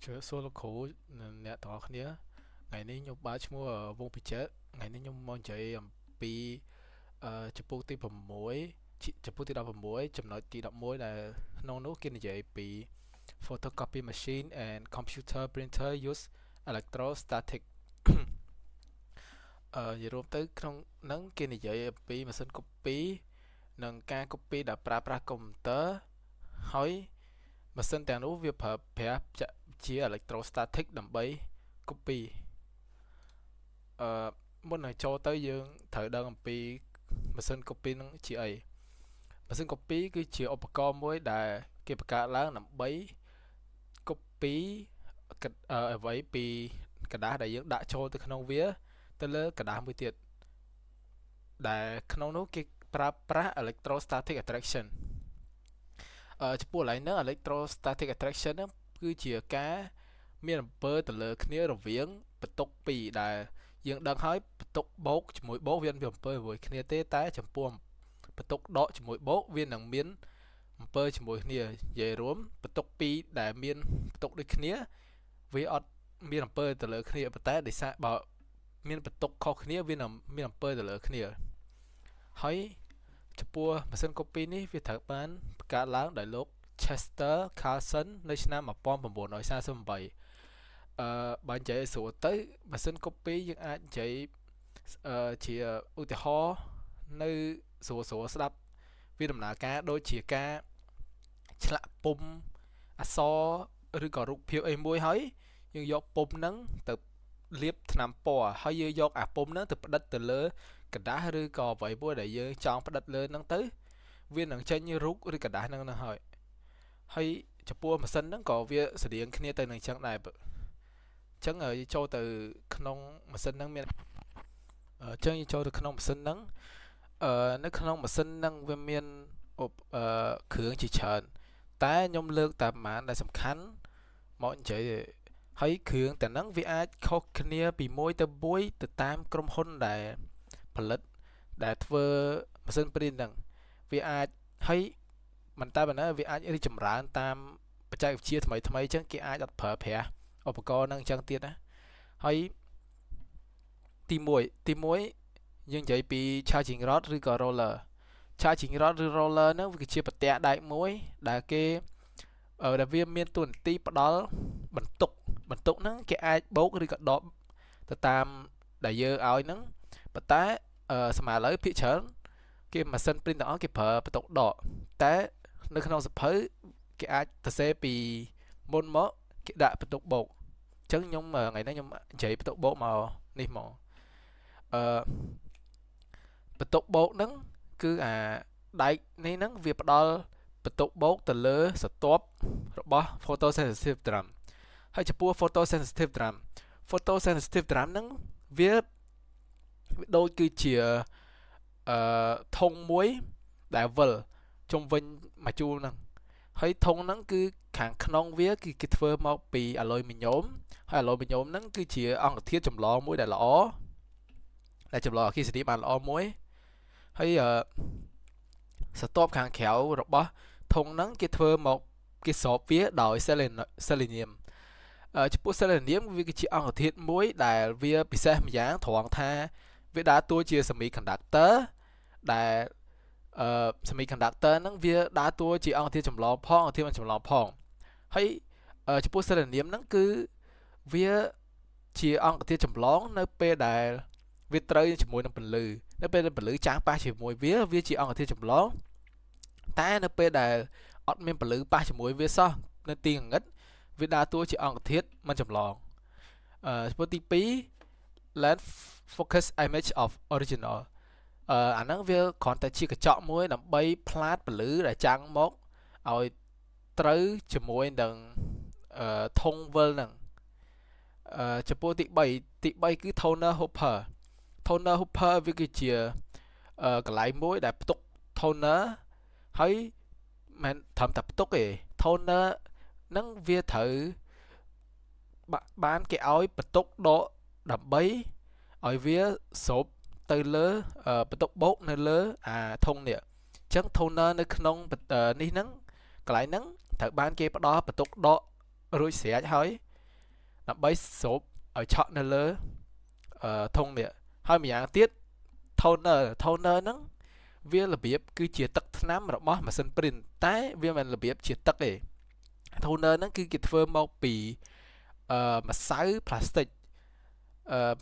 ជម្រាបសួរលោកគ្រូនិងអ្នកទាំងអស់គ្នាថ្ងៃនេះខ្ញុំបាទឈ្មោះវងពិចិត្រថ្ងៃនេះខ្ញុំមកនិយាយអំពីជំពូកទី6ជំពូកទី16ចំណុចទី11ដែលក្នុងនោះគេនិយាយពី photocopy machine and computer printer use electrostatic និយាយរួមទៅក្នុងហ្នឹងគេនិយាយអំពីម៉ាស៊ីន copy និងការ copy ដែលប្រើប្រាស់កុំព្យូទ័រហើយម៉ាស៊ីនទាំងនោះវាប្រើប្រាស់ជា electrostatic ដើម្បី copy មុននឹងចូលទៅយើងត្រូវដឹងអំពីម៉ាស៊ីន copy នឹងជាអីម៉ាស៊ីន copy គឺជាឧបករណ៍មួយដែលគេបង្កើតឡើងដើម្បី copy អ្វីពីក្រដាសដែលយើងដាក់ចូលទៅក្នុងវាទៅលើក្រដាសមួយទៀតដែលក្នុងនោះគេប្រើប្រាស់ electrostatic attraction ចំពោះកន្លែងហ្នឹង electrostatic attraction ហ្នឹងគឺជាការមានអំពើទៅលើគ្នារវាងបន្ទុកពីរដែលយើងដឹងហើយបន្ទុកបូកជាមួយបូកវាមានអំពើជាមួយគ្នាទេតែចំពោះបន្ទុកដកជាមួយបូកវានឹងមានអំពើជាមួយគ្នានិយាយរួមបន្ទុកពីរដែលមានបន្ទុកដូចគ្នាវាអត់មានអំពើទៅលើគ្នាប៉ុន្តែដោយសារបើមានបន្ទុកខុសគ្នាវានឹងមានអំពើទៅលើគ្នាហើយចំពោះម៉ាស៊ីន copy នេះវាត្រូវបានបង្កើតឡើងដោយលោក Chester Carlson នៅឆ្នាំ1948បើនិយាយឲ្យស្រួលទៅម៉ាស៊ីន copy យើងអាចនិយាយជាឧទាហរណ៍នៅស្រួលស្រួលស្ដាប់វាដំណើរការដូចជាការឆ្លាក់ពុម្ពអក្សរឬក៏រូបភាពអីមួយហើយយើងយកពុម្ពហ្នឹងទៅលាបថ្នាំពណ៌ហើយយើងយកអាពុម្ពហ្នឹងទៅផ្ដិតទៅលើក្រដាសឬក៏អ្វីមួយដែលយើងចង់ផ្ដិតលើហ្នឹងទៅវានឹងចេញរូបឬក្រដាសហ្នឹងទៅហើយហើយចំពោះម៉ាស៊ីនហ្នឹងក៏វាស្តៀងគ្នាទៅនឹងអញ្ចឹងដែរអញ្ចឹងចូលទៅក្នុងម៉ាស៊ីនហ្នឹងមានអញ្ចឹងចូលទៅក្នុងម៉ាស៊ីនហ្នឹងនៅក្នុងម៉ាស៊ីនហ្នឹងវាមានអឺគ្រឿងជាច្រើនតែខ្ញុំលើកតែប្រហែលដែលសំខាន់មកនិយាយហើយគ្រឿងទាំងហ្នឹងវាអាចខុសគ្នាពីមួយទៅមួយទៅតាមក្រុមហ៊ុនដែលផលិតដែលធ្វើម៉ាស៊ីន print ហ្នឹងវាអាចហើយមិនតែប៉ុណ្ណោះវាអាចរីកចម្រើនតាមបច្ចេកវិទ្យាថ្មីថ្មីអញ្ចឹងគេអាចអត់ប្រើប្រាស់ឧបករណ៍ហ្នឹងអញ្ចឹងទៀតណាហើយទី1ទី1យើងនិយាយពី charging rod ឬក៏ roller charging rod ឬ roller ហ្នឹងវាគឺជាប្រភេទដែកមួយដែលគេដែលវាមានតួនាទីផ្ដល់បន្ទុកបន្ទុកហ្នឹងគេអាចបូកឬក៏ដកទៅតាមដែលយើងឲ្យហ្នឹងប៉ុន្តែសម័យឥឡូវភាគច្រើនគេម៉ាស៊ីន print ទាំងអស់គេប្រើបន្ទុកដកតែនៅក្នុងសៀវភៅគេអាចសរសេរពីមុនមកគេដាក់បន្ទុកបូកអញ្ចឹងខ្ញុំថ្ងៃនេះខ្ញុំនិយាយបន្ទុកបូកមកនេះមកអឺបន្ទុកបូកហ្នឹងគឺអាដែកនេះហ្នឹងវាផ្ដល់បន្ទុកបូកទៅលើស្រទាប់របស់ photosensitive drum ហើយចំពោះ photosensitive drum photosensitive drum ហ្នឹងវាវាដូចគឺជាអឺធុងមួយដែលវិលជុំវិញមួយជួរហ្នឹងហើយធុងហ្នឹងគឺខាងក្នុងវាគឺគេធ្វើមកពីអាលុយមីញ៉ូមហើយអាលុយមីញ៉ូមហ្នឹងគឺជាអង្គធាតុចម្លងមួយដែលល្អដែលចម្លងអគ្គិសនីបានល្អមួយហើយអឺស្រទាប់ខាងក្រៅរបស់ធុងហ្នឹងគេធ្វើមកគេស្របវាដោយ selenium ចំពោះ selenium វាគឺជាអង្គធាតុមួយដែលវាពិសេសម្យ៉ាងត្រង់ថាវាដើរតួជា semiconductor ដែលsemiconductor ហ្នឹងវាដើរតួជាអង្គធាតុចម្លងផងអង្គធាតុមិនចម្លងផងហើយចំពោះ selenium ហ្នឹងគឺវាជាអង្គធាតុចម្លងនៅពេលដែលវាត្រូវជាមួយនឹងពន្លឺនៅពេលដែលពន្លឺចាំងប៉ះជាមួយវាវាជាអង្គធាតុចម្លងតែនៅពេលដែលអត់មានពន្លឺប៉ះជាមួយវាសោះនៅទីងងឹតវាដើរតួជាអង្គធាតុមិនចម្លងចំពោះទី2 lens focus image of original អាហ្នឹងវាគ្រាន់តែជាកញ្ចក់មួយដើម្បីផ្លាតពន្លឺដែលចាំងមកឲ្យត្រូវជាមួយនឹងធុងវិលហ្នឹងចំពោះទី3ទី3គឺ toner hopper toner hopper វាគឺជាកន្លែងមួយដែលផ្ទុក toner ហើយមិនត្រឹមតែផ្ទុកទេ toner ហ្នឹងវាត្រូវបានគេឲ្យបន្ទុកដកដើម្បីឲ្យវាស្រូបទៅលើបន្ទុកបូកនៅលើអាធុងនេះអញ្ចឹង toner នៅក្នុងនេះហ្នឹងកន្លែងហ្នឹងត្រូវបានគេផ្ដល់បន្ទុកដករួចស្រេចហើយ ដើម្បីស្រូបឲ្យឆក់នៅលើអឺធុងនេះហើយម្យ៉ាងទៀត toner toner ហ្នឹងវារបៀបគឺជាទឹកថ្នាំរបស់ម៉ាស៊ីន print តែវាមិនរបៀបជាទឹកទេ toner ហ្នឹងគឺគេធ្វើមកពីម្សៅផ្លាស្ទិក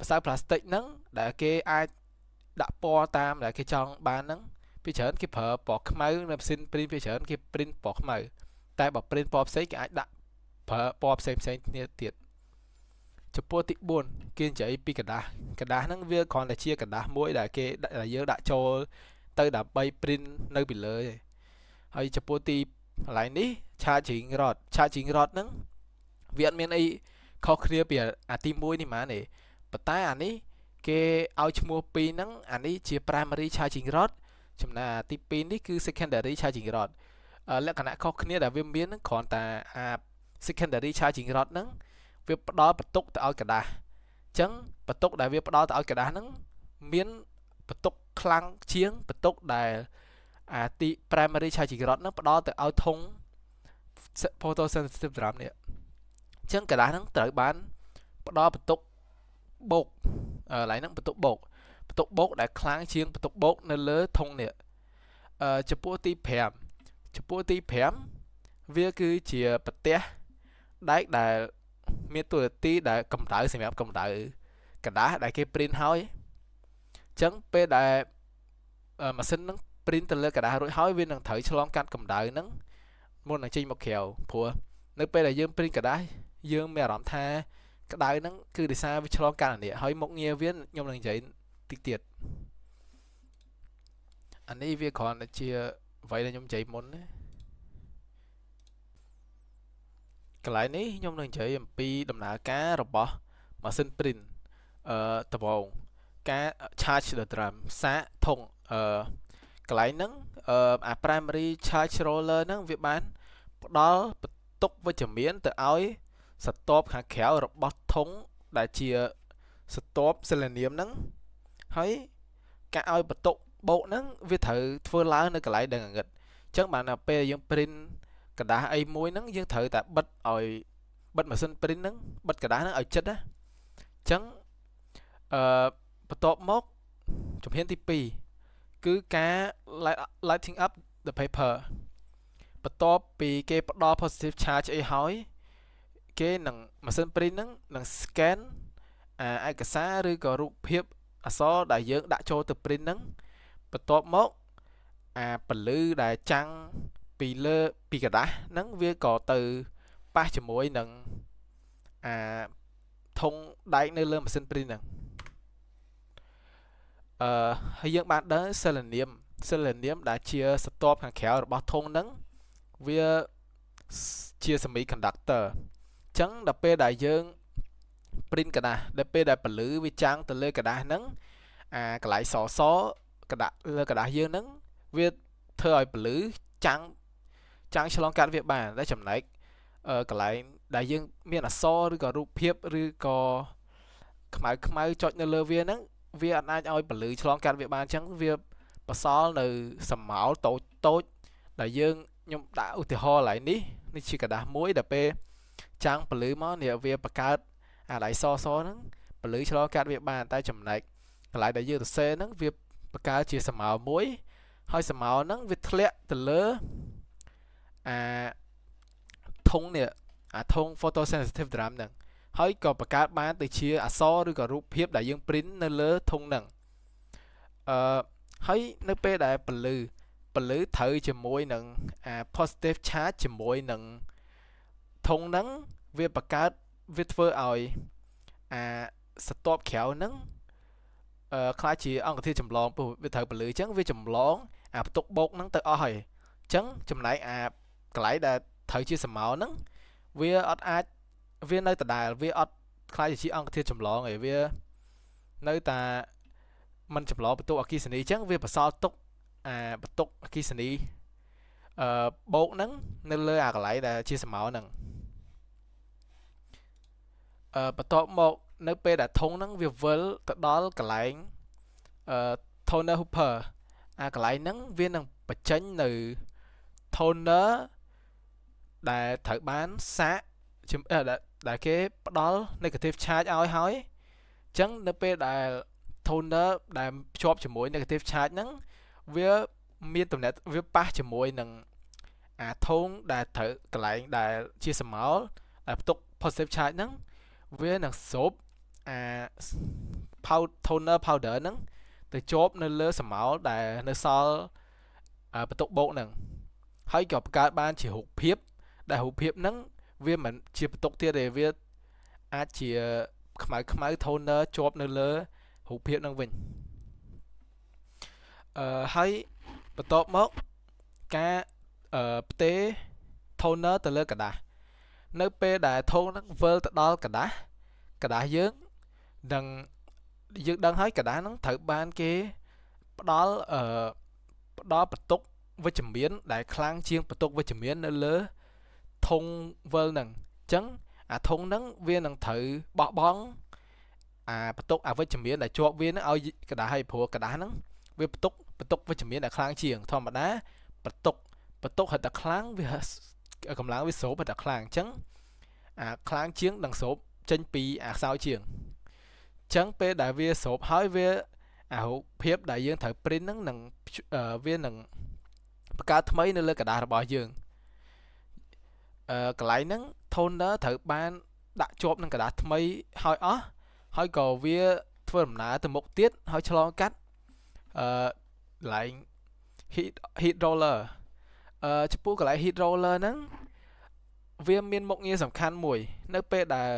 ម្សៅផ្លាស្ទិកហ្នឹងដែលគេអាចដាក់ពណ៌តាមដែលគេចង់បានហ្នឹងពីច្រើនគេប្រើពណ៌ខ្មៅនៅម៉ាស៊ីន print ពីច្រើនគេ print ពណ៌ខ្មៅតែបើ print ពណ៌ផ្សេងគេអាចដាក់ប្រើពណ៌ផ្សេងផ្សេងគ្នាទៀតចំពោះទី4គេនិយាយពីក្រដាសក្រដាសហ្នឹងវាគ្រាន់តែជាក្រដាសមួយដែលគេដែលយើងដាក់ចូលទៅដើម្បី print នៅពីលើទេហើយចំពោះទីកន្លែងនេះ charging rod charging rod ហ្នឹងវាអត់មានអីខុសគ្នាពីអាទី1នេះហ្មងទេប៉ុន្តែអានេះគេឲ្យឈ្មោះពីរហ្នឹងអានេះជា primary charging rod ចំណែកអាទី2នេះគឺ secondary charging rod លក្ខណៈខុសគ្នាដែលវាមានហ្នឹងគ្រាន់តែអា secondary charging rod ហ្នឹងវាផ្ដល់បន្ទុកទៅឲ្យក្រដាសអញ្ចឹងបន្ទុកដែលវាផ្ដល់ទៅឲ្យក្រដាសហ្នឹងមានបន្ទុកខ្លាំងជាងបន្ទុកដែលអាទី primary charging rod ហ្នឹងផ្ដល់ទៅឲ្យធុង photosensitive drum នេះអញ្ចឹងក្រដាសហ្នឹងត្រូវបានផ្ដល់បន្ទុកបូកកន្លែងហ្នឹងបន្ទុកបូកបន្ទុកបូកដែលខ្លាំងជាងបន្ទុកបូកនៅលើធុងនេះចំពោះទី5ចំពោះទី5វាគឺជាប្រទេសដែកដែលមានតួនាទីដែលកម្ដៅសម្រាប់កម្ដៅក្រដាសដែលគេ print ហើយអញ្ចឹងពេលដែលម៉ាស៊ីនហ្នឹង print ទៅលើក្រដាសរួចហើយវានឹងត្រូវឆ្លងកាត់កម្ដៅហ្នឹងមុននឹងចេញមកក្រៅព្រោះនៅពេលដែលយើង print ក្រដាសយើងមានអារម្មណ៍ថាក្តៅហ្នឹងគឺដោយសារវាឆ្លងកាត់អានេះហើយមុខងារវាខ្ញុំនឹងនិយាយតិចទៀតអានេះវាគ្រាន់តែជាអ្វីដែលខ្ញុំនិយាយមុនណាកន្លែងនេះខ្ញុំនឹងនិយាយអំពីដំណើរការរបស់ម៉ាស៊ីន print ដំបូងការ charge the drum សាកធុងកន្លែងហ្នឹងអា primary charge roller ហ្នឹងវាបានផ្ដល់បន្ទុកវិជ្ជមានទៅឲ្យស្រទាប់ខាងក្រៅរបស់ធុងដែលជាស្រទាប់សេលេញៀមហ្នឹងហើយការឲ្យបន្ទុកបូកហ្នឹងវាត្រូវធ្វើឡើងនៅកន្លែងដែលងងឹតអញ្ចឹងបានតែពេលយើង print ក្រដាសអីមួយហ្នឹងយើងត្រូវតែបិទឲ្យបិទម៉ាស៊ីន print ហ្នឹងបិទក្រដាសហ្នឹងឲ្យជិតណាអញ្ចឹងបន្ទាប់មកជំហានទី2គឺការ lighting up the paper បន្ទាប់ពីគេផ្ដល់ positive charge អីហើយគេនឹងម៉ាស៊ីន print ហ្នឹងនឹង scan អាឯកសារឬក៏រូបភាពអក្សរដែលយើងដាក់ចូលទៅ print ហ្នឹងបន្ទាប់មកអាពន្លឺដែលចាំងពីលើពីក្រដាសហ្នឹងវាក៏ទៅប៉ះជាមួយនឹងអាធុងដែកនៅលើម៉ាស៊ីន print ហ្នឹងហើយយើងបានដឹង selenium ដែលជាស្រទាប់ខាងក្រៅរបស់ធុងហ្នឹងវាជា semiconductor អញ្ចឹងដល់ពេលដែលយើង print ក្រដាសដល់ពេលដែលពន្លឺវាចាំងទៅលើក្រដាសហ្នឹងអាកន្លែងសសក្រដាសលើក្រដាសយើងហ្នឹងវាធ្វើឲ្យពន្លឺចាំងចាំងឆ្លងកាត់វាបានតែចំណែកកន្លែងដែលយើងមានអក្សរឬក៏រូបភាពឬក៏ខ្មៅខ្មៅចុចនៅលើវាហ្នឹងវាអត់អាចឲ្យពន្លឺឆ្លងកាត់វាបានអញ្ចឹងវាបសល់នៅសមោលតូចតូចដែលយើងខ្ញុំដាក់ឧទាហរណ៍កន្លែងនេះនេះជាក្រដាសមួយដែលពេលចាំងពន្លឺមកនេះវាបង្កើតអាឡៃសសហ្នឹងពន្លឺឆ្លងកាត់វាបានតែចំណែកកន្លែងដែលយើងសរសេរហ្នឹងវាបង្កើតជាសមោលមួយហើយសមោលហ្នឹងវាធ្លាក់ទៅលើអាធុងនេះអាធុង photosensitive drum ហ្នឹងហើយក៏បង្កើតបានទៅជាអក្សរឬក៏រូបភាពដែលយើង print នៅលើធុងហ្នឹងហើយនៅពេលដែលពន្លឺពន្លឺត្រូវជាមួយនឹងអា positive charge ជាមួយនឹងធុងហ្នឹងវាបង្កើតវាធ្វើឲ្យអាស្រទាប់ក្រៅហ្នឹងក្លាយជាអង្គធាតុចម្លងព្រោះវាត្រូវពន្លឺអញ្ចឹងវាចម្លងអាបន្ទុកបូកហ្នឹងទៅអស់ហើយអញ្ចឹងចំណែកអាកន្លែងដែលត្រូវជាសមោហ្នឹងវាអត់អាចវានៅដដែលវាអត់ក្លាយជាអង្គធាតុចម្លងឯវានៅតែมันចម្លងបន្ទុកអគ្គិសនីអញ្ចឹងវាបន្សល់ទុកអាបន្ទុកអគ្គិសនីបូកហ្នឹងនៅលើអាកន្លែងដែលជាសមោហ្នឹងបន្ទាប់មកនៅពេលដែលធុងហ្នឹងវាវិលទៅដល់កន្លែងtoner hopper អាកន្លែងហ្នឹងវានឹងបញ្ចេញនៅ toner ដែលត្រូវបានសាក ដែលគេផ្ដល់ negative charge ឲ្យហើយអញ្ចឹងនៅពេលដែល toner ដែលភ្ជាប់ជាមួយ negative charge ហ្នឹងវាមានតំណែងវាប៉ះជាមួយនឹងអាធុងដែលត្រូវកន្លែងដែលជាស្រមោលដែលផ្ទុក positive charge ហ្នឹងវានឹងស្រូបអា toner powder ហ្នឹងទៅជាប់នៅលើស្រមោលដែលនៅសល់បន្ទុកបូកហ្នឹងហើយក៏បង្កើតបានជារូបភាពដែលរូបភាពហ្នឹងវាមិនជាបន្ទុកទៀតទេវាអាចជាខ្មៅខ្មៅ toner ជាប់នៅលើរូបភាពហ្នឹងវិញអឺហើយបន្ទាប់មកការអឺផ្ទេរ toner ទៅលើក្រដាសនៅពេលដែលធុងហ្នឹងវិលទៅដល់ក្រដាសក្រដាសយើងនឹងយើងដឹងហើយក្រដាសហ្នឹងត្រូវបានគេផ្ដល់អឺផ្ដល់បន្ទុកវិជ្ជមានដែលខ្លាំងជាងបន្ទុកវិជ្ជមាននៅលើធុងវិលហ្នឹងអញ្ចឹងអាធុងហ្នឹងវានឹងត្រូវបោះបង់អាបន្ទុកអវិជ្ជមានដែលជាប់វាហ្នឹងឲ្យក្រដាសឲ្យព្រោះក្រដាសហ្នឹងវាបន្ទុកបន្ទុកវិជ្ជមានដែលខ្លាំងជាងធម្មតាបន្ទុកបន្ទុករឹតតែខ្លាំងវាកម្លាំងវាស្រូបរឹតតែខ្លាំងអញ្ចឹងអាខ្លាំងជាងនឹងស្រូបចេញពីអាខ្សោយជាងអញ្ចឹងពេលដែលវាស្រូបហើយវាអារូបភាពដែលយើងត្រូវ print ហ្នឹងនឹងវានឹងបង្កើតថ្មីនៅលើក្រដាសរបស់យើងអឺកន្លែងហ្នឹង toner ត្រូវបានដាក់ជាប់នឹងក្រដាសថ្មីហើយអស់ហើយក៏វាធ្វើដំណើរទៅមុខទៀតហើយឆ្លងកាត់អឺកន្លែង heat roller អឺចំពោះកន្លែង heat roller ហ្នឹងវាមានមុខងារសំខាន់មួយ នៅពេលដែល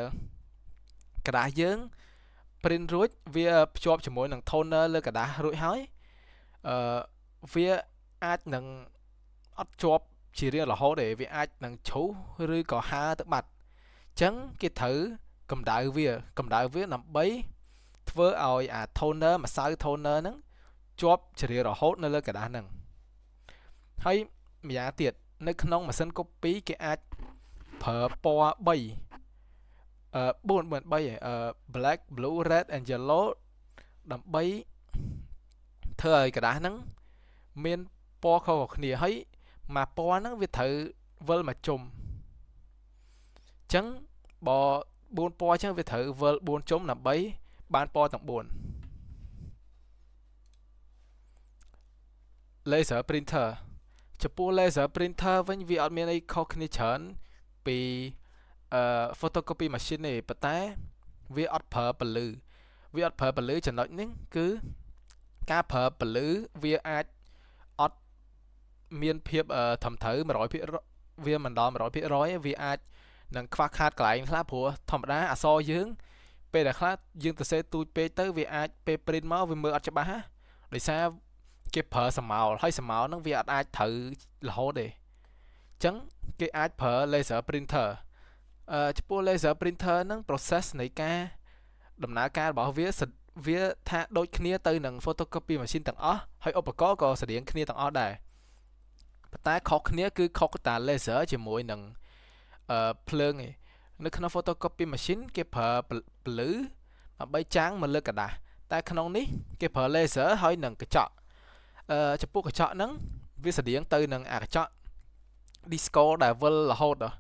ក្រដាសយើង print រួចវាភ្ជាប់ជាមួយនឹង toner លើក្រដាសរួចហើយអឺវាអាចនឹងអត់ជាប់ជារៀងរហូតទេវាអាចនឹងជ្រុះឬក៏ហើរទៅបាត់អញ្ចឹងគេត្រូវកម្ដៅវាកម្ដៅវាដើម្បីធ្វើឲ្យអា toner ម្សៅ toner ហ្នឹងជាប់ជារៀងរហូតនៅលើក្រដាសហ្នឹងហើយម្យ៉ាងទៀតនៅក្នុងម៉ាស៊ីន copy គេអាចប្រើពណ៌3អឺ4 4 3អឺ black, blue, red and yellow ដើម្បីធ្វើឲ្យក្រដាសហ្នឹងមានពណ៌ខុសៗគ្នាហើយមួយពណ៌ហ្នឹងវាត្រូវវិលមួយជុំអញ្ចឹងបើ4ពណ៌អញ្ចឹងវាត្រូវវិល4ជុំដើម្បីបានពណ៌ទាំង4 laser printer ចំពោះ laser printer វិញវាអត់មានអីខុសគ្នាច្រើនពីអឺ photocopy machine ទេប៉ុន្តែវាអត់ប្រើពន្លឺវាអត់ប្រើពន្លឺចំណុចនេះគឺការប្រើពន្លឺវាអាចអត់មានភាពត្រឹមត្រូវ100%វាមិនដល់100%វាអាចនឹងខ្វះខាតកន្លែងខ្លះព្រោះធម្មតាអក្សរយើងពេលដែលខ្លះយើងទៅសេទូចពេកទៅវាអាចពេល print មកវាមើលអត់ច្បាស់ណាដោយសារគេប្រើស្រមោលហើយស្រមោលហ្នឹងវាអត់អាចត្រូវរហូតទេអញ្ចឹងគេអាចប្រើ laser printer អឺចំពោះ laser printer ហ្នឹង process នៃការដំណើរការរបស់វាវាថាដូចគ្នាទៅនឹង photocopy machine ទាំងអស់ហើយឧបករណ៍ក៏ស្រដៀងគ្នាទាំងអស់ដែរប៉ុន្តែខុសគ្នាគឺខុសតា laser ជាមួយនឹងអឺភ្លើងឯងនៅក្នុង photocopy machine គេប្រើពន្លឺដើម្បីចាំងមកលើក្រដាសតែក្នុងនេះគេប្រើ laser ហើយនឹងកញ្ចក់អឺចំពោះកញ្ចក់ហ្នឹងវាស្រដៀងទៅនឹងអាកញ្ចក់ disco ដែលវិលរហូតដល់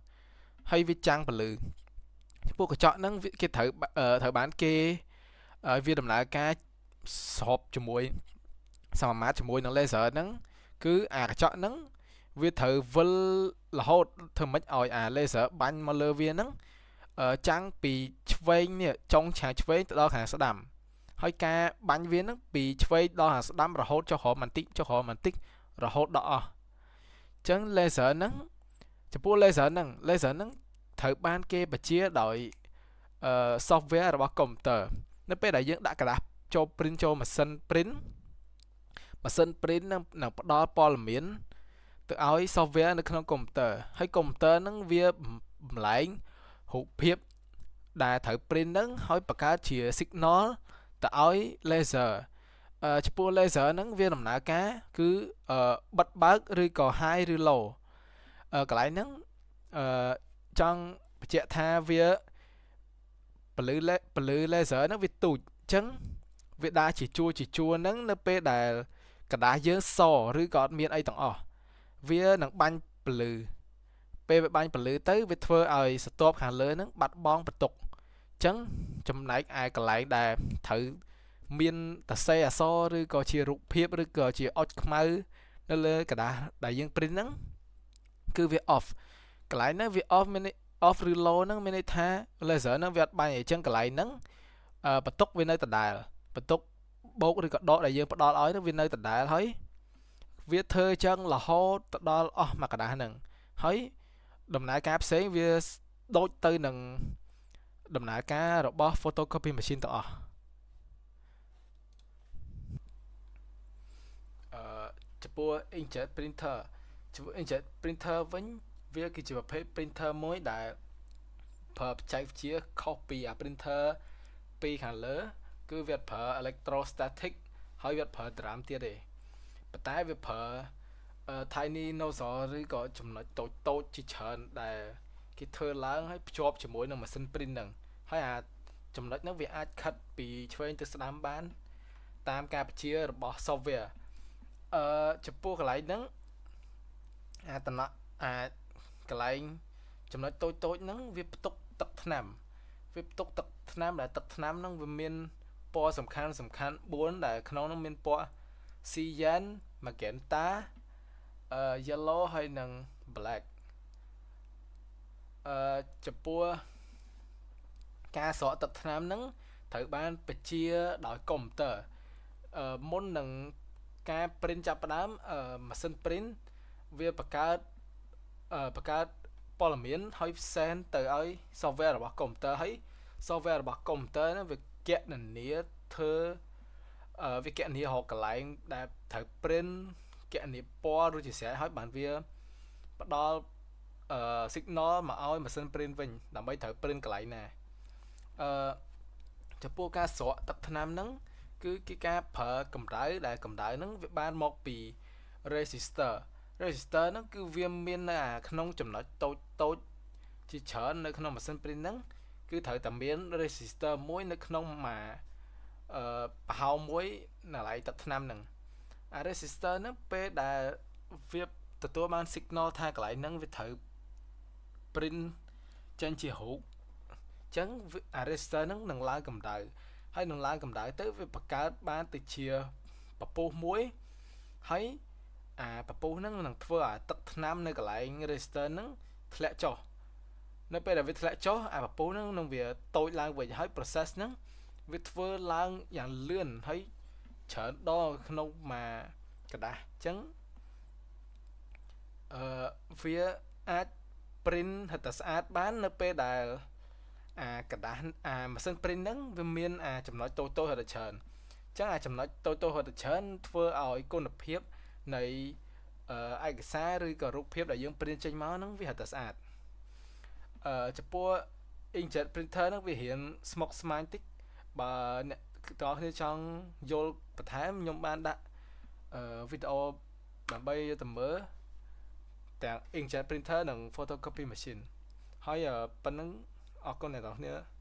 ហើយវាចាំងពន្លឺចំពោះកញ្ចក់ហ្នឹងគេត្រូវត្រូវបានគេវាដំណើរការស្របជាមួយសមាមាត្រជាមួយនឹង laser ហ្នឹងគឺអាកញ្ចក់ហ្នឹងវាត្រូវវិលរហូតធ្វើម៉េចឲ្យអា laser បាញ់មកលើវាហ្នឹងចាំងពីឆ្វេងនេះចុងឆាឆ្វេងទៅដល់ខាងស្ដាំហើយការបាញ់វាហ្នឹងពីឆ្វេងដល់ខាងស្ដាំរហូតចុះក្រោមបន្តិចចុះក្រោមបន្តិចរហូតដល់អស់អញ្ចឹង laser ហ្នឹងចំពោះ laser ហ្នឹង laser ហ្នឹងត្រូវបានគេបញ្ជាដោយអឺ software របស់កុំព្យូទ័រនៅពេលដែលយើងដាក់ក្រដាសចូល print ចូលម៉ាស៊ីន print ម៉ាស៊ីន print នឹងនឹងផ្ដល់ព័ត៌មានទៅឲ្យ software នៅក្នុងកុំព្យូទ័រហើយកុំព្យូទ័រហ្នឹងវាបំលែងរូបភាពដែលត្រូវ print ហ្នឹងហើយបង្កើតជា signal ទៅឲ្យ laser អឺចំពោះ laser ហ្នឹងវាដំណើរការគឺបិទបើកឬក៏ high ឬ low កន្លែងហ្នឹងអឺចង់បញ្ជាក់ថាវាពន្លឺពន្លឺ laser ហ្នឹងវាទូចអញ្ចឹងវាដើរជាជួរជាជួរហ្នឹងនៅពេលដែលក្រដាសយើងសឬក៏អត់មានអីទាំងអស់វានឹងបាញ់ពន្លឺ ពេលវាបាញ់ពន្លឺទៅវាធ្វើឲ្យស្រទាប់ខាងលើហ្នឹងបាត់បង់បន្ទុកអញ្ចឹងចំណែកឯកន្លែងដែលត្រូវមានតសេអក្សរឬក៏ជារូបភាពឬក៏ជាអុចខ្មៅនៅលើក្រដាសដែលយើង print ហ្នឹងគឺវា off កន្លែងហ្នឹងវា off មាន off ឬ low ហ្នឹងមានន័យថា laser ហ្នឹងវាអត់បាញ់អញ្ចឹងកន្លែងហ្នឹងបន្ទុកវានៅដដែលបន្ទុកបូកឬក៏ដកដែលយើងផ្ដល់ឲ្យហ្នឹងវានៅដដែលហើយវាធ្វើចឹងរហូតទៅដល់អស់មួយក្រដាសហ្នឹងហើយដំណើរការផ្សេងវាដូចទៅនឹងដំណើរការរបស់ photocopy machine ទាំងអស់អឺចំពោះ inkjet printer ចំពោះ inkjet printer វិញវាគឺជាប្រភេទ printer មួយដែលប្រើបច្ចេកវិទ្យាខុសពីអា printer ពីខាងលើ គឺវាប្រើ electrostatic ហើយវាប្រើ drum ទៀតទេប៉ុន្តែវាប្រើ tiny nozzle ឬក៏ចំណុចតូចតូចជាច្រើនដែលគេធ្វើឡើងហើយភ្ជាប់ជាមួយនឹងម៉ាស៊ីន print ហ្នឹងហើយអាចំណុចហ្នឹងវាអាចខិតពីឆ្វេងទៅស្ដាំបាន តាមការបញ្ជារបស់ software អឺចំពោះកន្លែងហ្នឹងអាតំណអាកន្លែងចំណុចតូចតូចហ្នឹងវាផ្ទុកទឹកថ្នាំវាផ្ទុកទឹកថ្នាំដែលទឹកថ្នាំហ្នឹងវាមានពណ៌សំខាន់សំខាន់4ដែលក្នុងហ្នឹងមានពណ៌ cyan, magenta អឺ yellow ហើយនិង black អឺចំពោះការស្រក់ទឹកថ្នាំហ្នឹងត្រូវបានបញ្ជាដោយកុំព្យូទ័រអឺមុននឹងការ print ចាប់ផ្ដើមអឺម៉ាស៊ីន print វាបង្កើតអឺបង្កើតព័ត៌មានហើយ send ទៅឲ្យ software របស់កុំព្យូទ័រហើយ software របស់កុំព្យូទ័រហ្នឹងវាគណនាធ្វើអឺវាគណនារកកន្លែងដែលត្រូវ print គណនាពណ៌រួចជាស្រេចហើយបានវាផ្ដល់អឺ signal មកឲ្យម៉ាស៊ីន print វិញដើម្បីត្រូវ print កន្លែងណាអឺចំពោះការស្រក់ទឹកថ្នាំហ្នឹងគឺគេការប្រើកម្ដៅដែលកម្ដៅហ្នឹងវាបានមកពី resistor resistor ហ្នឹងគឺវាមាននៅអាក្នុងចំណុចតូចតូចជាច្រើននៅក្នុងម៉ាស៊ីន print ហ្នឹងគឺត្រូវតែមាន resistor មួយនៅក្នុងមួយអឺប្រហោងមួយនៅកន្លែងទឹកថ្នាំហ្នឹងអា resistor ហ្នឹងពេលដែលវាទទួលបាន signal ថាកន្លែងហ្នឹងវាត្រូវ print ចេញជារូបអញ្ចឹងអា resistor ហ្នឹងនឹងឡើងកម្ដៅហើយនឹងឡើងកម្ដៅទៅវាបង្កើតបានទៅជាពពុះមួយហើយអាពពុះហ្នឹងនឹងធ្វើឲ្យទឹកថ្នាំនៅកន្លែង resistor ហ្នឹងធ្លាក់ចុះនៅពេលដែលវាធ្លាក់ចុះអាពពុះហ្នឹងនឹងវាតូចឡើងវិញហើយ process ហ្នឹងវាធ្វើឡើងយ៉ាងលឿនហើយច្រើនដងក្នុងមួយក្រដាសអញ្ចឹងអឺវាអាច print ហិតតែស្អាតបាននៅពេលដែលអាក្រដាសអាម៉ាស៊ីន print ហ្នឹងវាមានអាចំណុចតូចៗហិតតែច្រើនអញ្ចឹងអាចំណុចតូចៗហិតតែច្រើនធ្វើឲ្យគុណភាពនៃឯកសារឬក៏រូបភាពដែលយើង print ចេញមកហ្នឹងវាហិតតែស្អាតអឺចំពោះ inkjet printer ហ្នឹងវារៀងស្មុគស្មាញតិចបើអ្នកទាំងអស់គ្នាចង់យល់បន្ថែមខ្ញុំបានដាក់អឺវីដេអូដើម្បីយកទៅមើលទាំង inkjet printer និង photocopy machine ហើយប៉ុណ្ណឹងអរគុណអ្នកទាំងអស់គ្នា។